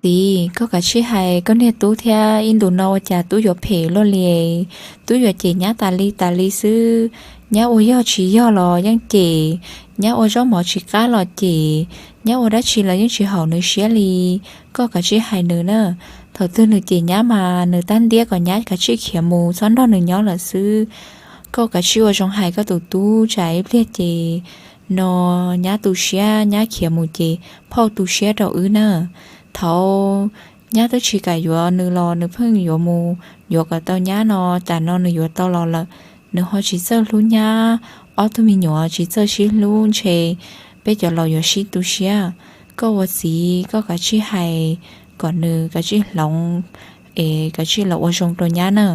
Txiv, koj kav tsij hais koj niag tub thiab, ib ntus no ua cas tub yuav phem luaj li. Tub yuav cem nyab tas li tas li xwb. Nyab ua yog tsis yog los yeej cem, nyab ua zaub mov tsis qab los cem, nyab ua dab tsi los yeej tsis haum nws siab li. Koj kav tsij hais nws na. Thaum twg nws cem nyab mas nws tab ntiab kom nyab kav tsij khiav mus txhob nrog nws nyob lawm xwb. Koj kav tsij ua zoo hais koj tus tub, tsam ib pliag ces no nyab tu siab, nyab khiav mus ces phauj tu siab rau wb na. Thaum nyab twb tsis kam yuav nws los nws pheej yuav mus yuav kom tau nyab no, tam no nws yuav tau los lawm, nws ho tsis txawj hlub nyab, ob tug me nyuam tsis txawj sib hlub, ntshe peb cov laus yuav sib tu siab. Koj ua txiv koj kav tsij hais kom nws kav tsij hloov, es kav tsij los ua zoo rau nyab na.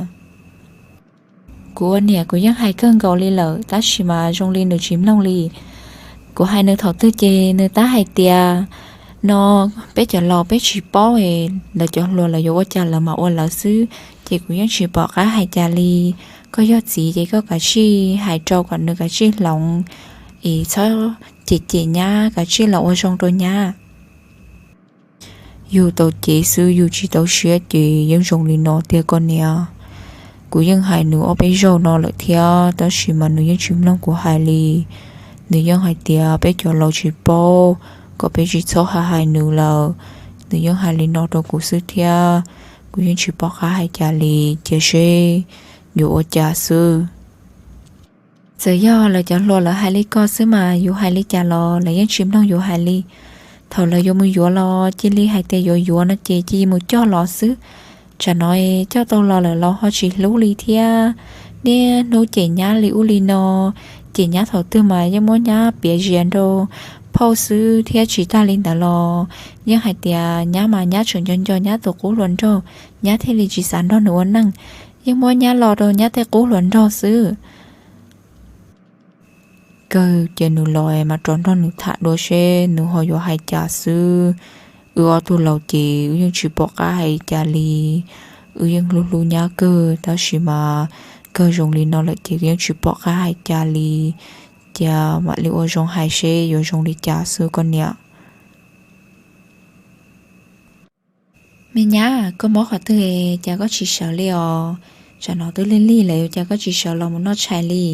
Kuv ua niam kuv yeej hais kawg nkaus li lawm, tab sis mas zoo li nws tsis mloog li. Kuv hais nws thaum twg ces nws tab hais tias no peb cov laus peb tsis paub es lawv cov hluas lawv yuav ua cas lawv mam ua lawv xwb, ces kuv yeej tsis pom qab hais cas li. Koj yog txiv ces koj kav tsij hais rau kom nws kav tsij hloov, es txhob cem cem nyab, kav tsij los ua zoo rau nyab. Yus tau cev xwb yus tsis tau siab ces yeej zoo li no tiag koj niam. Kuv yeej hais nws ob peb zaug no lawm thiab, tab sis mas nws yeej tsis mloog kuv hais li. Nws yeej hais tias peb cov laus tsis paub, kom peb tsis txhob hais hais nws lawm. Nws yeej hais li no rau kuv xwb thiab, kuv yeej tsis pom qab hais cas li, cia seb yuav ua cas xwb. Txawm yog lawv cov hluas lawv hais li ko xwb mas yus hais li cas los lawv yeej tsis mloog yus hais li. Thaum lawv yuav mus yuav los cia li hais tias yuav yuav no ces cia li mus coj los xwb. Tsam no coj tau los lawm los ho tsis hlub li thiab. Niaj hnub cem nyab li ub li no, cem nyab thaum twg mas yeej muab nyab piav zias nrau phauj xwb thiab. Tsis tag li ntawd los yeej hais tias nyab mas nyab tseem nco nco nyab tus qub hluas nraug, nyab thiaj li tsis xav nrog nws ua neej, yeej muab nyab lo rau nyab tej qub hluas nraug xwb. Kawg ces nws los mas rov nrog nws tham dua seb nws ho yuav hais cas xwb. Wb ob tug laus ces wb yeej tsis pom qab hais cas li. Wb yeej hlub hlub nyab kawg tab sis mas kawg zoo li no lawm ces yeej tsis pom qab hais cas li. Cia mam li ua zoo hais seb yuav zoo li cas xwb koj niam. Me nyab, koj mob qhov twg cas koj tsis sawv li os? Tsam no twb lig lig lawm cas koj tsis sawv los mus noj tshais li?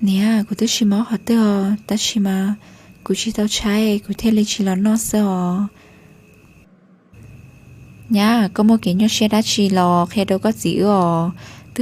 Niam, kuv twb tsis mob qhov twg os, tab sis mas kuv tsis tau tshaib kuv thiaj li tsis los noj xwb os. Nyab, koj muaj kev nyuaj siab dab tsi los qhia rau koj txiv wb os.